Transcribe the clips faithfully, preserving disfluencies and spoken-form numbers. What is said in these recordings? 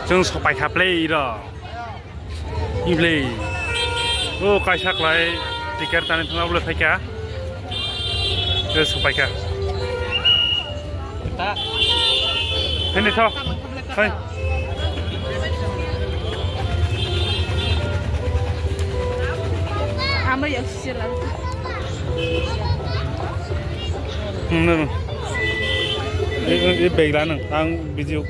Chwng sopai kha play iro. Iblei. O kaisa klai ticket tani thangna bole phaikha. Re sopai kha. Ta. Hini tho. Hai. Ama ya sila. Hmm, no, no. E, e, e, bag la nang. Ang video.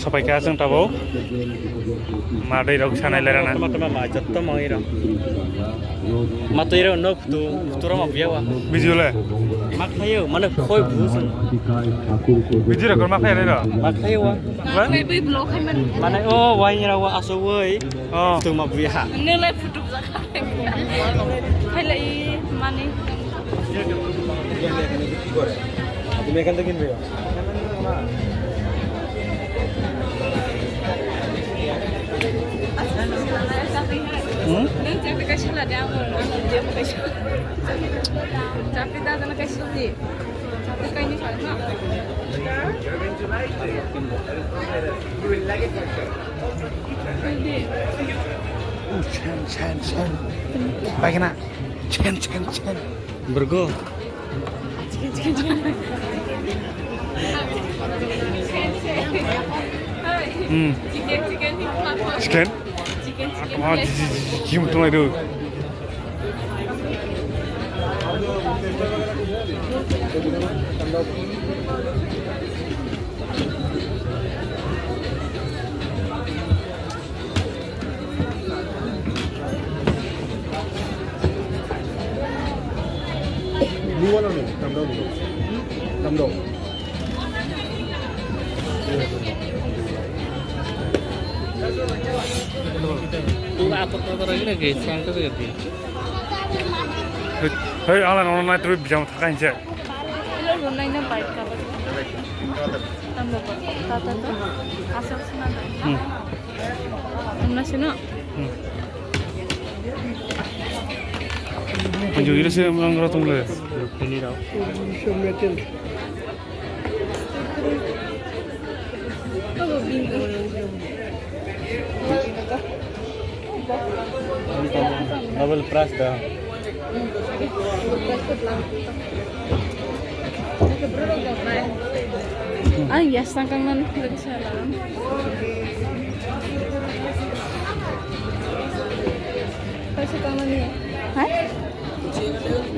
Sopai kha chwng tabuk. Ma dai rok sanai lerana. Tama tama ma jotto ma iro. Ma to iro no photo, photo rok ma buya wa. Video le. Ma khlayo, mane khoi bu chwng. Video rok ma khlai lerana. Ma khlayo wa. Ba? Mane o wai ira wa aso wai. Oh. Photo ma buya. Nilai photo. Hai lai mani. তুমি এখান থেকে কিনবে? Hmm? Nang chakri kaisa la de ang, ang de mo kaisa. Chakri da jana kaisa di. Chakri kaini kar na. Chen, chen, chen. Bagina. Chen, chen, chen. Burgo. Hmm. Chicken? Ah, ji, ji, ji, ji, ji, tunai do. Blue wala no, tamdao dito. Tamdao. Hey, ala no nai tru bijam thaka hinse. Ilo runai na bike ka ba. Tamo ba, ta, ta, ta. Asal suna da. Hmm. Amna sino? Hmm. Anjo ira se mangra tung le. Rukini rao. Double price da. Ang yasang kang nan. Kaisa tangmani. Hai?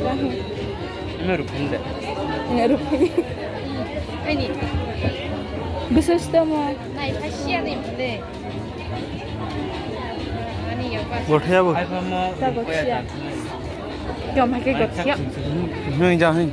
Rahi. Ina rupin da. Ina rupin. Aini. Bisa sudah mau. Nai, kasihan ni, boleh. Ani ya, pas. Gothia bo. Hai, pamo. Ta gothia. Yom, hai ke gothia. Hei, ja, hei.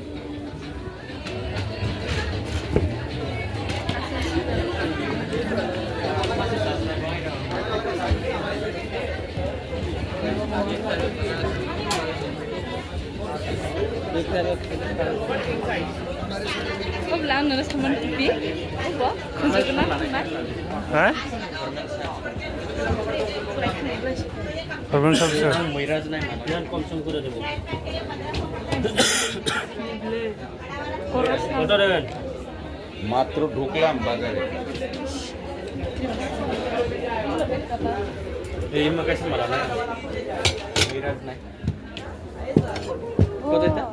Obo le ang nono samani pipi. Obo, khunjukna, khunjukna. Ha? Problem solve sir. Ang Moiraj nai ma. Yan kom som kore debo. কত রে? মাত্র ঢুকলাম বাজারে। এই ইমা কাছে মারা না। মিরাজ নাই। কত এটা?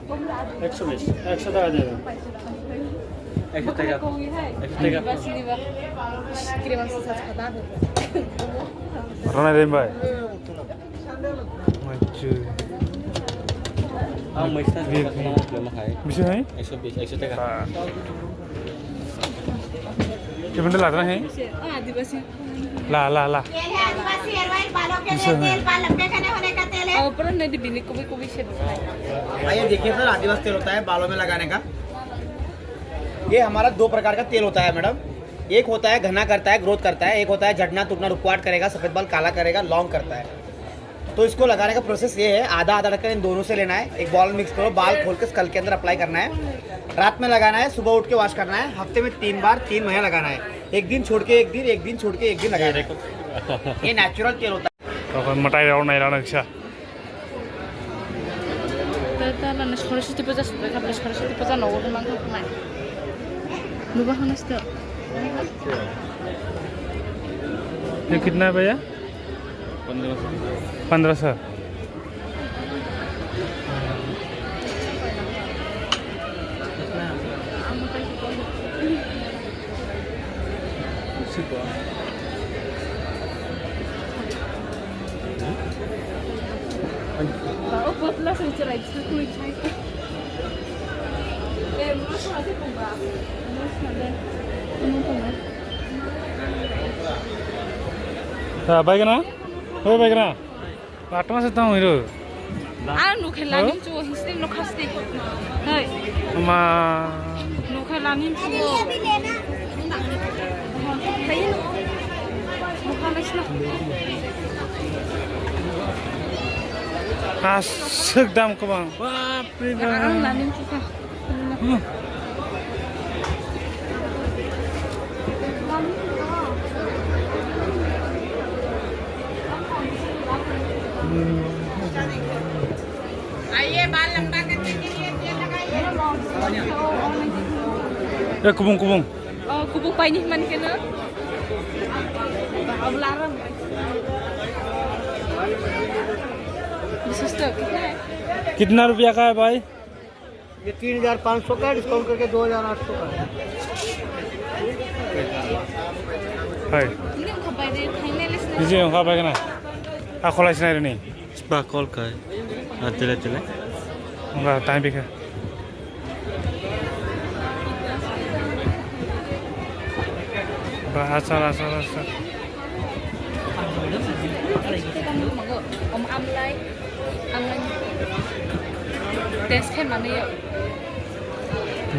একশো বিশ। একশো টাকা দেবে। একশো টাকা। একশো টাকা। Rana Rembai. Maichu. Ah, maisa. Bisa hai? Ekso bis, ekso taka. Kibin lada hai? Ah, adibasi. La, la, la. ये है आदिवासी हेयर ऑयल बालों के लिए तेल, बाल लंबे घने होने का तेल है। Opor na di bini kubi kubi se. आइए देखिए सर, आदिवासी तेल होता है बालों में लगाने का। ये हमारा दो प्रकार का तेल होता है मैडम। एक होता है घना करता है, ग्रोथ करता है, एक होता है झड़ना टूटना रुकवाट करेगा, सफेद बाल काला करेगा, लॉन्ग करता है। तो इसको लगाने का प्रोसेस ये है, आधा आधा रखकर इन दोनों से लेना है, एक बॉल मिक्स करो, बाल खोल के स्कल के अंदर अप्लाई करना है, रात में लगाना है, सुबह उठ के वॉश करना है, हफ्ते में तीन बार तीन महीने लगाना है, एक दिन छोड़ के एक दिन, एक दिन छोड़ के एक दिन लगाना है। ये नेचुरल तेल होता है। Tokon mwtai rok nai rana kisa. Tala na Saraswati puja subai kha, Saraswati puja nogo hwnmang kha mai. Nuba hwnwi sto. ये कितना है भैया? पंद्रह सौ। पंद्रह सौ। Baigana? Hoi baigana? Atma se tamo hiro. Ang nukhe lanim chuo history no khaste. Hei. Ma. Nukhe lanim chuo. Aswk dam kwbang. Bap re bap. Ang lanim chuo. Eh, kubung, kubung. Oh, kubung paini man kena. Biswas to, kitna hai? Kitna rupiya ka hai, bhai? ये तीन हज़ार पाँच सौ का है, डिस्काउंट करके दो हज़ार आठ सौ का है। Hai. Nisi wngkha bai khna. A kholai sinai rwni. Ba kol kai. A tele tele. Wngkha time bikha. Ba achar, achar, achar. Om amlai. Ang test khe manwi.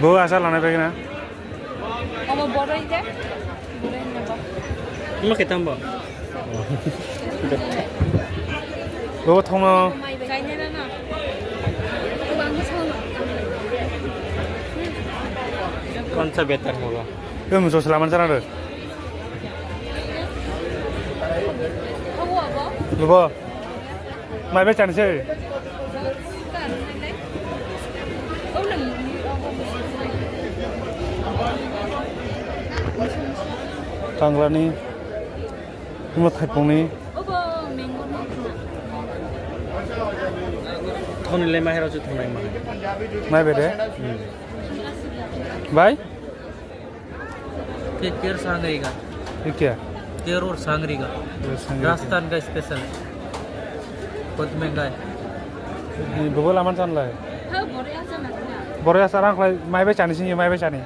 Bo asa lanai bai na. Omo boroi je. Boroi na ba. Ima khe tamo. Bo thongno. Kainai na na. Kwan sa better hoga? Yo muso salaman sana de. Bo. Mai bai chani se. Tanglani, imo thaipungni. Thoni le mai hero chu thonai mai. Mai bede. Hmm. Bai? Ke ker sangri ga. Ye kya? Ker or sangri ga. Ker sangri ga. Rajasthan ka special. Kotme ga. Ni bobo laman chan lai. Ha, bore asa na. Bore asa rang lai, mai bai chani sini, mai bai chani.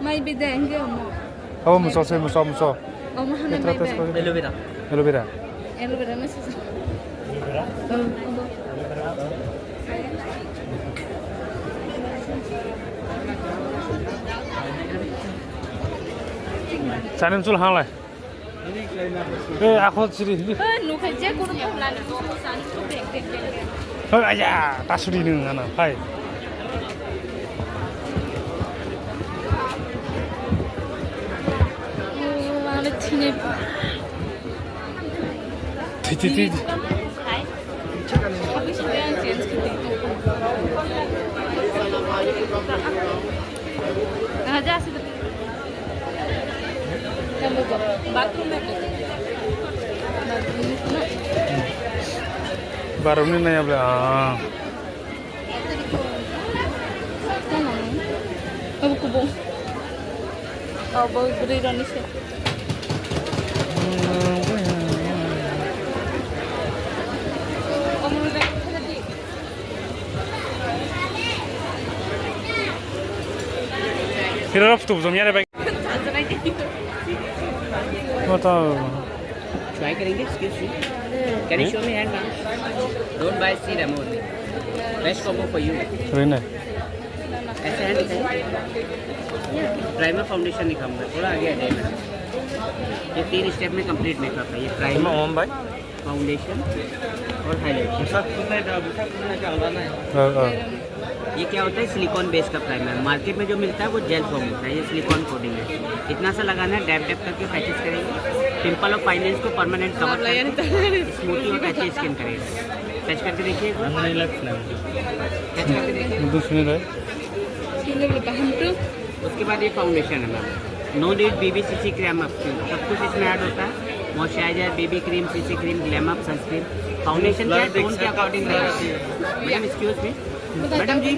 Mai bai de, enggak mau. Oh, muso se, muso, muso. Oh, mana mai bai? Aloe vera. Aloe vera. Aloe vera na sasa. Chani chul hanglai. Eh, akho siri. Eh, nukhai je kono to lani sani to bek bek bek. Hoi, aya, tasuri nung ana, hai. Oh, ana thine. Thi, thi, thi. Bathroom ni nai abla. Abo kubung. Abo bwrwi rani se. Hirap tu jom yare bai. Mata. Try करेंगे, excuse me. Can you show me hand, ma'am? Don't buy seed amount. Best combo for you. Rene. ऐसे hand दिखाइए। Primer foundation नहीं खाऊंगा, थोड़ा आगे आ जाइए मैडम। ये तीन स्टेप में कंप्लीट मेकअप है। ये प्राइमर, फाउंडेशन और हाइलाइट। ये क्या होता है, सिलिकॉन बेस का प्राइमर। मार्केट में जो मिलता है वो जेल फॉर्म होता है, ये सिलिकॉन कोटिंग है। इतना सा लगाना है, डैब डैब करके पैचेस करेंगे। पिंपल और फाइन लाइंस को परमानेंट कवर करके स्मूथी और पैचेस स्कैन करेगा। टच करके देखिए एक बार। टच करके देखिए। उसके बाद ये फाउंडेशन है मैम, नो नीड बीबी सीसी क्रीम, सब कुछ इसमें ऐड होता है। Moisturiser, BB cream, CC cream, glam up, sunscreen. Foundation क्या है, टोन के अकॉर्डिंग लगाते हैं। मैडम, एक्सक्यूज मी, मैडम जी,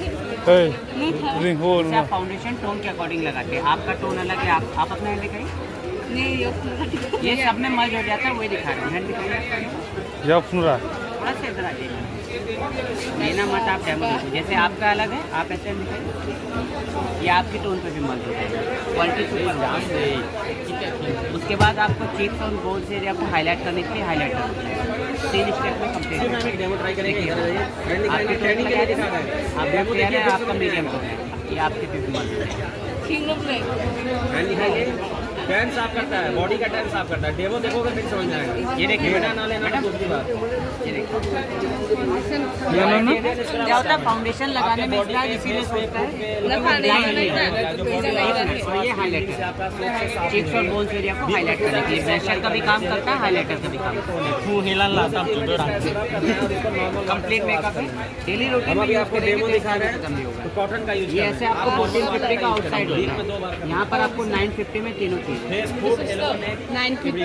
जैसे आप फाउंडेशन टोन के अकॉर्डिंग लगाते हैं, आपका टोन अलग है। आप आप अपना हैंड दिखाइए। नहीं, ये ये सब में मर्ज हो जाता है, वही दिखा रहे हैं। हैंड दिखाइए। थोड़ा सा इधर आ जाइए। लेना मत, आप डेमो देखो। जैसे आपका अलग है, आप ऐसे दिखाइए। ये आपकी टोन पे भी मर्ज हो जाएगा। क्वालिटी सुपर है। उसके बाद आपको चीक्स और बोन्स एरिया को हाईलाइट करने के लिए हाईलाइटर, तीन स्टेप में कंप्लीट। मैम, एक डेमो ट्राई करेंगे, इधर आ जाइए। आपकी टोन पे आ जाएगा। आपका फेयर है, आपका मीडियम टोन है, ये आपके पे भी मर्ज हो जाएगा। Tan साफ करता है, बॉडी का टैन साफ करता है। डेमो देखोगे फिर समझ में आएगा। ये देखिए लेना ना लेना तो दूसरी बात। ये देखिए। क्या होता है, फाउंडेशन लगाने में इसका इसीलिए सोचता है। और ये हाईलाइट है। चीक्स और बोन्स एरिया को हाईलाइट करने के लिए ब्लेंडर का भी काम करता है, हाईलाइटर का भी काम करता है। Full hilan la tam tu do. Complete makeup है। डेली रूटीन में यूज़ करेंगे तो इसका भी खत्म नहीं होगा। तो कॉटन का यूज़ ये ऐसे आपको फोर्टीन फिफ्टी का आउटसाइड होता है। यहाँ पर आपको नाइन फिफ्टी में तीनों चीज़। Nine fifty.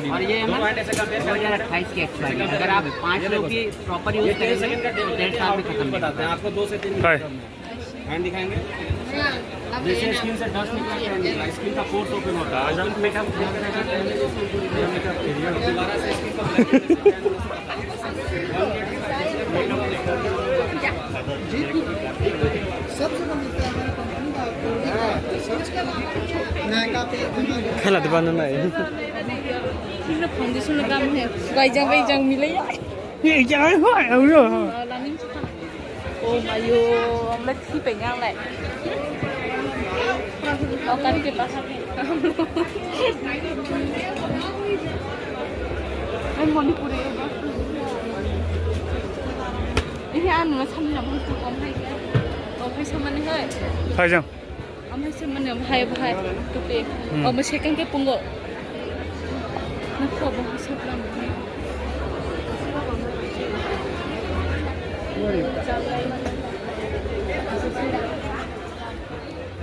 और ये है ना, दो हज़ार अट्ठाईस की एक्सपायरी। अगर आप पाँच लोग की प्रॉपर यूज़ करेंगे तो डेढ़ साल में खत्म नहीं होगा। आपको दो से तीन हैंड दिखाएंगे। जैसे स्किन से डस्ट निकलता है, स्किन का पोर्स ओपन होता है। जब मेकअप दोबारा से स्किन को खेला दीवाना नहीं। Sino foundation लगाम है? Baijang baijang milai. Ye jang hai hai au yo. Oh mayo, amla thi pe nyang lai. Okan ke bahar. Ai Manipuri ba. Ini anu samna bhai tu kom hai. Kom hai samani hai. Hai jang. Amai se mane bahai bahai tupi. Hmm. Omo second ke pungo. Nakho bahai sablam.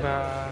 Ba.